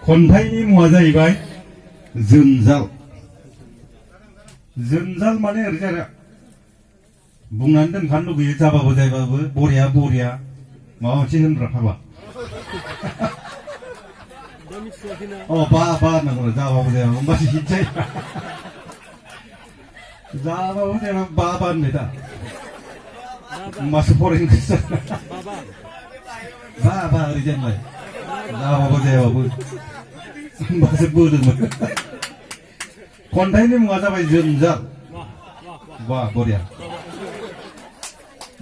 खन्थाइनि मुङा जाहैबाय जोंजाल। जोंजाल माने ओरैजाय आरो बुंनानै दोनखानो लुगैयो जाबाबो जायाबाबो बरिया बरिया माबा मोनसे होनग्रा फाग्ला। अ बा बा होननांगौ जाबाबो जायाबाबो होमबासो हिट जायो। जाबाबो जायाबाबो बा बा होनबाय दा होमबासो फरायनो गोसो बा बा ओरैजाय होनबाय जाबाबो जायाबाबो होमबासो बोदोंमोन। खन्थाइनि मुङा जाबाय जोंजाल। बा बरिया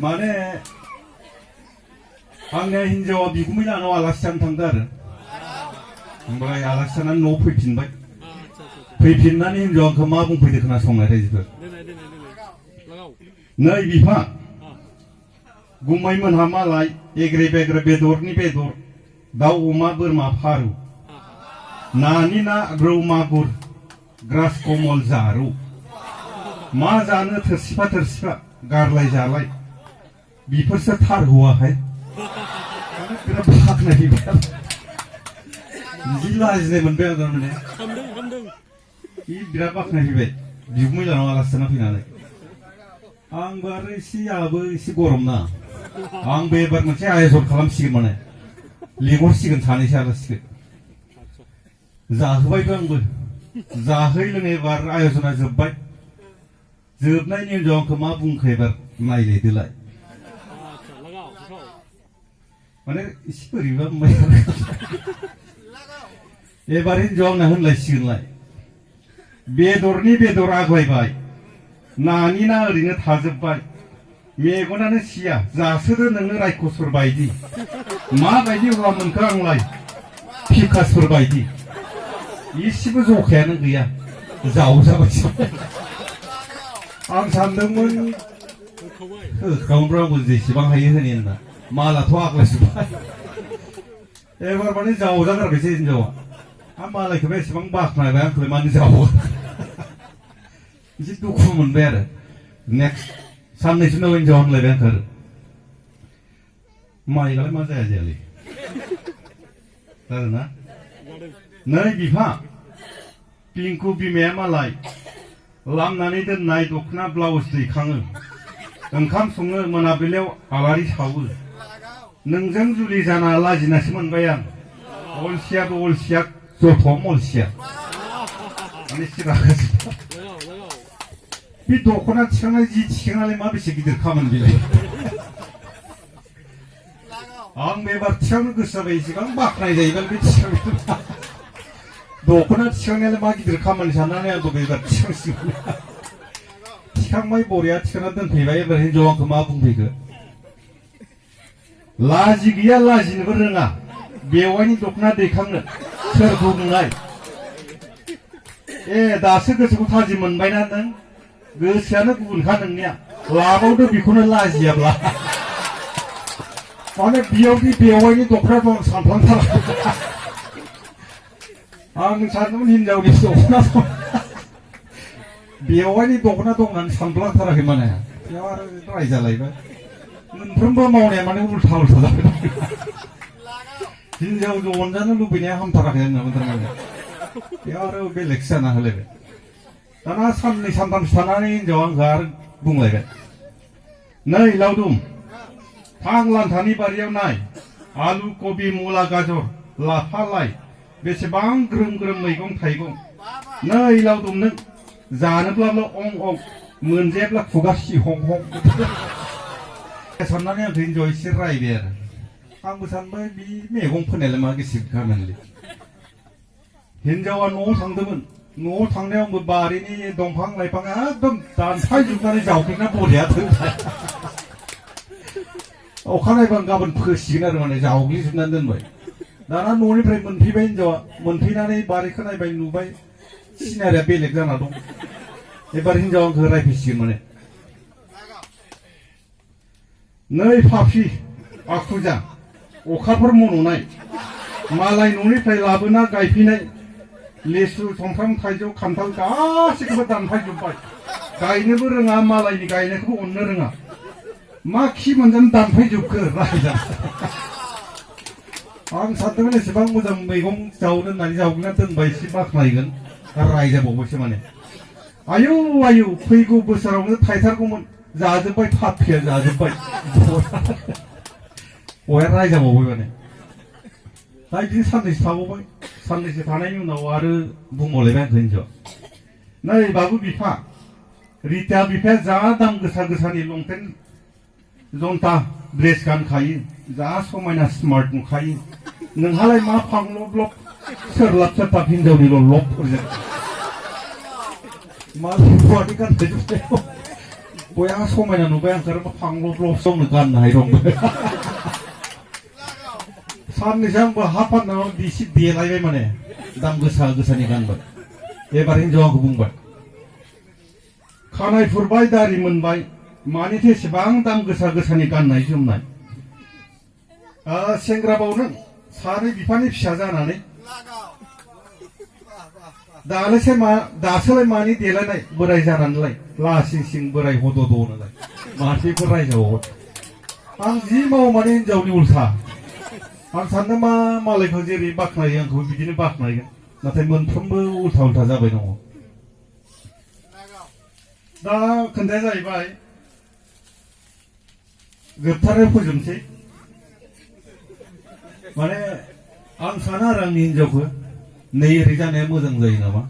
माने आंनि हिनजावा बिगुमै लानाव आलासि जानो थांदों आरो ओमफ्राय आलासि जानानै न'आव फैफिनबाय। फैफिननानै हिनजावा आंखौ मा बुंफैदो खोनासंनाय रायजोफोर। नै बिफा गुमै मोनहा मालाय एग्रे बेग्रे बेदरनि बेदर दाउ अमा बोरमा फारौ नानि ना रौ मागुर ग्रास कमल जारौ मा जानो थोरसिफा थोरसिफा गारलाय जालाय बेफोरसो थार हौवाहाय। बिराद बाख्नायबाय जि लाजिनाय मोनबाय आं माने बिराद बाख्नायफैबाय बिगुमै लानाव आलासि जाना फैनानै। आंबो आरो आंहाबो एसे गरम ना आंबो एबार मोनसे आयजन खालामसिगोन माने लिंहरसिगोन सानैसो आलासिखौ जाहोबायबो आंबो जाहै लोङै एबार आयजना जोब्बाय। जोबनायनि हिनजाव आंखौ मा बुंखो एबार नायलायदोलाय माने एसे बोरैबा मोनबाय। एबार हिनजाव आंना होनलायसिगोनलाय बेदरनि बेदर आग्लायबाय नानि ना ओरैनो थाजोब्बाय मेगनानो सिया जासोदो नोंनो रायखसर बायदि माबायदि हौवा मोनखो आंलाय फिकासफोर बायदि एसेबो जखायानो गैया जावजाबाय। आं सानदोंमोन होखांब्रा आंबो जेसेबां हायो होनो होनना मालाथ' आग्लायजोब्बाय। एबार माने जावजागारबायसो हिनजावा आं मालायखौबो एसेबां बाख्नायबाय आंखौलाय मानो जावो एसे दुखु मोनबाय आरो। नेक्स्ट साननैसो उनाव हिनजाव होनलायबाय आंखौ आरो माइलाय मा जाया जायालै जादोंना नै बिफा पिंकु बिमाया मालाय लामनानै दोननाय दख'ना ब्लाउस दैखाङो ओंखाम सङो मोनाबिलियाव आलारि सावो नोंजों जुलि जाना लाजिनासो मोनबाय आं अलसियाबो अलसिया जथम अलसिया माने सिरागासिनो बे दख'ना थिखांनाय जि थिखांनानै मा बेसे गिदिर खामानि बिलाय। आं एबार थिखांनो गोसो जाबाय एसेबां बाख्नाय जायोबा बे थिखांनाय दख'ना थिखांनायालाय मा गिदिर खामानि साननानै आंबो एबार थिखांसिगोन। थिखांबाय बरिया थिखांना दोनफैबाय। एबार हिनजाव आंखौ मा बुंफैखो लाजि गैया लाजिनोबो रोङा बेवाइनि दख'ना दैखांनो सोरखौ बुंनाय। ए दासो गोसोखौ थाजिम मोनबायना नों गोसोआनो गुबुनखा नोंनिया लाबावदो बेखौनो लाजियाब्ला माने बियावदि बेवाइनि दख'ना दं सानफ्लांथारा। आं सानदोंमोन हिनजावनि दख'ना दं बेवाइनि दख'ना दं होननानै सानफ्लांथाराखै माने बेयाव आरो रायजालायबाय मोनफ्रोमबो मावनाया माने उल्था उल्था जाबाय। हिनजावजों अनजानो लुबैनाया हामथाराखै आंनाबो थारमाने बेयाव आरो बेलेगसो जाना होलायबाय। दाना साननै सानथामसो थानानै हिनजावा आंखौ आरो बुंलायबाय नै लावदुम थां लान्थानि बारियाव नाय आलु कबि मुला गाजर लाफा लाइ बेसेबां ग्रोम ग्रोम मैगं थाइगं नै लावदुम नों जानोब्लाबो अं अं मोनजायाब्ला खुगा सिहं हं साननानै आंखौ हिनजावा एसे रायबाय आरो आंबो सानबाय बे मैगं फोनायालाय मा गोसो खामानिलै। हिनजावा न'आव थांदोंमोन न'आव थांनायाव आंबो बारिनि दंफां लाइफां एकदम दानफायजोबनानै जावफैना बरिया दोनबाय। अखानायबा गाबोन फोसिगोन आरो माने जावग्लिजोबनानै दोनबाय। दाना न'निफ्राय मोनफैबाय हिनजावा मोनफैनानै बारिखौ नायबाय नुबाय सिनारिया बेलेग जाना दं। एबार हिनजावा आंखौ रायफैसिगोन माने नै फाफि आखुजा अखाफोर मन'नाय मालाय न'निफ्राय लाबोना गायफैनाय लेसु सुमफ्राम थाइजौ खान्थाल गासैखौबो दानफायजोब्बाय गायनोबो रोङा मालायनि गायनायखौबो अननो रोङा मा खि मोनजानो दानफायजोबखो रायजा आं सानदोंमोन एसेबां मोजां मैगं जावनो होननानै जावग्लिना दोनबाय एसे बाख्नायगोन आरो रायजाबावबायसो माने आयु आयु फैगौ बोसोरावनो थायथारगौमोन जाजोब्बाय फाफिया जाजोब्बाय बया रायजाबावबाय माने दा बिदिनो साननैसो थाबावबाय साननैसो थानायनि उनाव आरो बुंबावलायबाय आंखौ हिनजावा नै बाबु बिफा रिता बिफाया जा दाम गोसा गोसानि लंपेन्ट जन्ता ड्रेस गानखायो जा समायना स्मार्ट नुखायो नोंहालाय मा फांल'ब्लब सोरलाब सोरथाब हिनजावनिल' लब ओरैनो मा हौवानि गाननाय जोमनायाव बया समायना नुबाय आंखौ मा फांल'ब्लब गावनो गाननो हायो दं साननैसो आंबो हा फाननायाव एसे देलायबाय माने दाम गोसा गोसानि गानबाय एबार हिनजाव आंखौ बुंबाय खानाय फुरबाय दारि मोनबाय मानिथो एसेबां दाम गोसा गोसानि गाननाय जोमनाय सेंग्राबाव नों सानै बिफानि फिसा जानानै दासोलाय मानि देलायनाय बोराय जानानैलाय लासिं सिं बोराय हद' द'नोलाय माथोफोर रायजाबावो आं जि मावो माने हिनजावनि उल्था आं सानदों मा मालायखौ जेरै बाख्नायो आंखौ बिदिनो बाख्नायगोन नाथाय मोनफ्रोमबो उल्था उल्था जाबाय दङ दा खोन्थाया जाहैबाय जोबथारनायाव फोजोबनोसै माने आं सानो आरो आंनि हिनजावखौ नै ओरै जानाया मोजां जायो नामा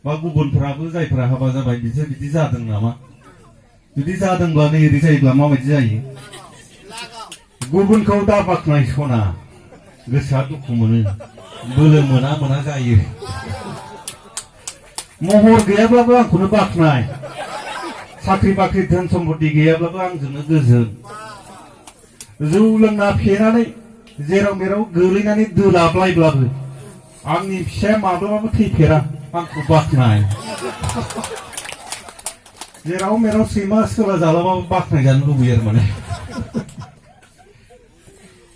बा गुबुनफ्राबो जायफ्रा हाबा जाबाय बिसोर बिदि जादों नामा जुदि जादोंब्ला नै ओरै जायोब्ला माबायदि जायो गुबुनखौ दा बाख्नाय सना गोसोआ दुखु मोनो बोलो मोना मोना जायो महर गैयाब्लाबो आंखौनो बाख्नाय साख्रि बाख्रि धोन सम्पति गैयाब्लाबो आंजोंनो गोजोन जौ लोंना फेनानै जेराव मेराव गोलैनानै दोलाब्लायब्लाबो आंनि फिसाया माब्लाबाबो थैफेरा आंखौ बाख्नाय जेराव मेराव सैमा सोला जालाबाबो बाख्नाय जानो लुबैयो आरो माने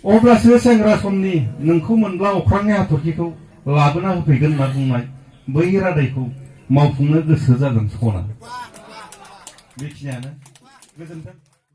अब्लासो सेंग्रा समनि नोंखौ मोनब्ला अख्रांनि हाथरखिखौ लाबोना होफैगोन होनना बुंनाय बै रादायखौ मावफुंनो गोसो जागोन सना बेखिनियानो गोजोन्थों।